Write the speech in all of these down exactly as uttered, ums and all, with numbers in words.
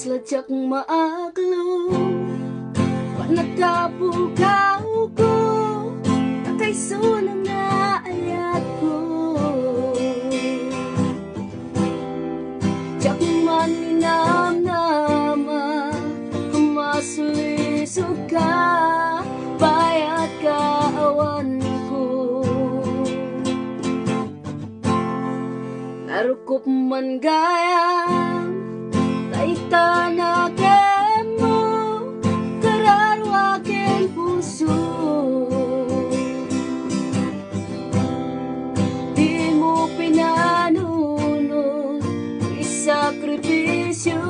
Sadiak maaklo, panagkapugawko, ta kayso nga ayatko. Diak man minamnama, masulisog ka, bayat ka awan ko. Narukop man gayam, ta ita nakemmo, kararua ken puso. Dimo pinanunot, isakripisio,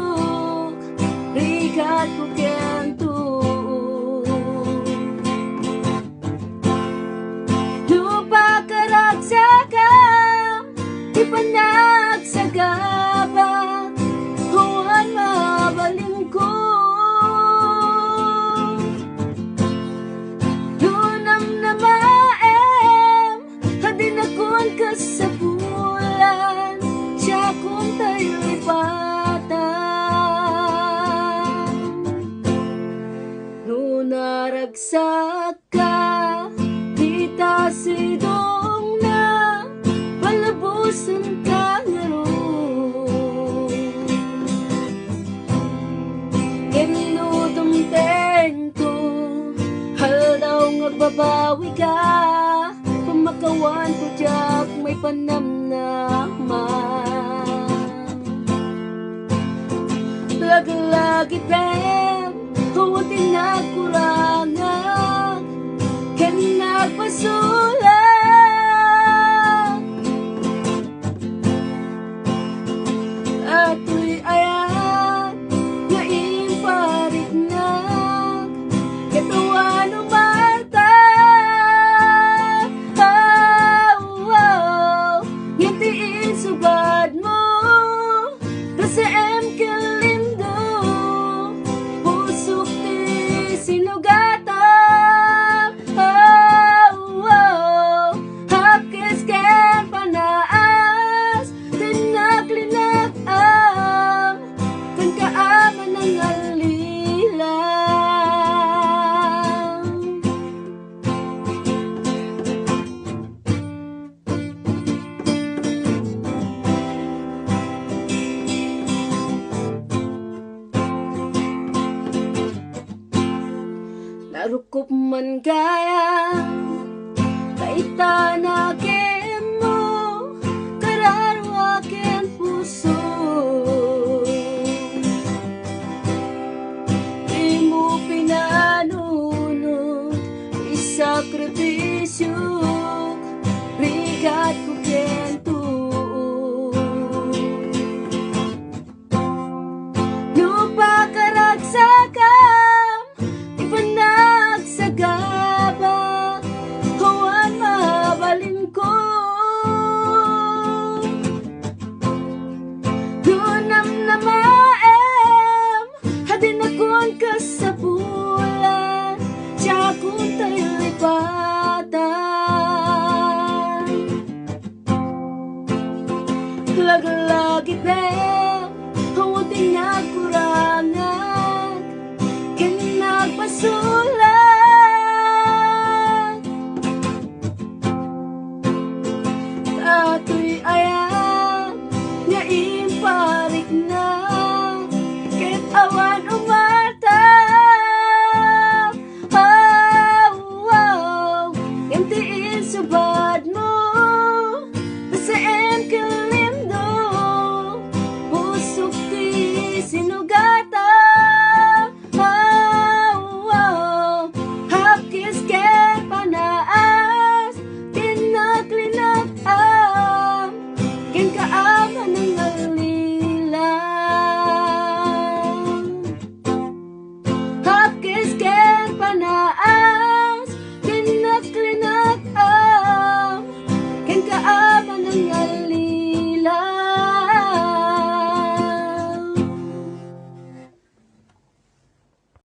rigatko ken tuo. No pakaragsakam, ti panagsagaba, awan mabalinko. No namnamaem, a dinakon kasapulan, siakon tayo lipatan. No naragsak ka, dita sidongna, palabusen ka ngarud. Ken no dumtengto, aldaw nga agbabawi ka, pamakawanko diak maipanamnama. Laglagipem, awan ti nagkurangak ken nagpasulak. Datoy ayat nga impariknak, ket awan umarta. Aw, aw, ngem ti insubadmo, ta saan ken lindo, pusok ti sinugatam. Aw, aw, hapkes ken panaas, ti naglinag-am, kenka a manangallilaw. Narukop man gayam, ta ita nakemmo, kararua ken puso. Dimo pinanunot, isakribisiok, rigatko ken tuo. No pakaragsakam, ti panagsagaba, awan mabalinko. No namnamaem, a dinakon kasapulan, siakon tayo lipatan. Laglagipem, awan ti nagkurangak ken nagpasulak. Datoy ayat nga impariknak, ket awan umarta. Aw, aw, ngem ti insubadmo, ta saan ken lindo, pusok ti sinuga.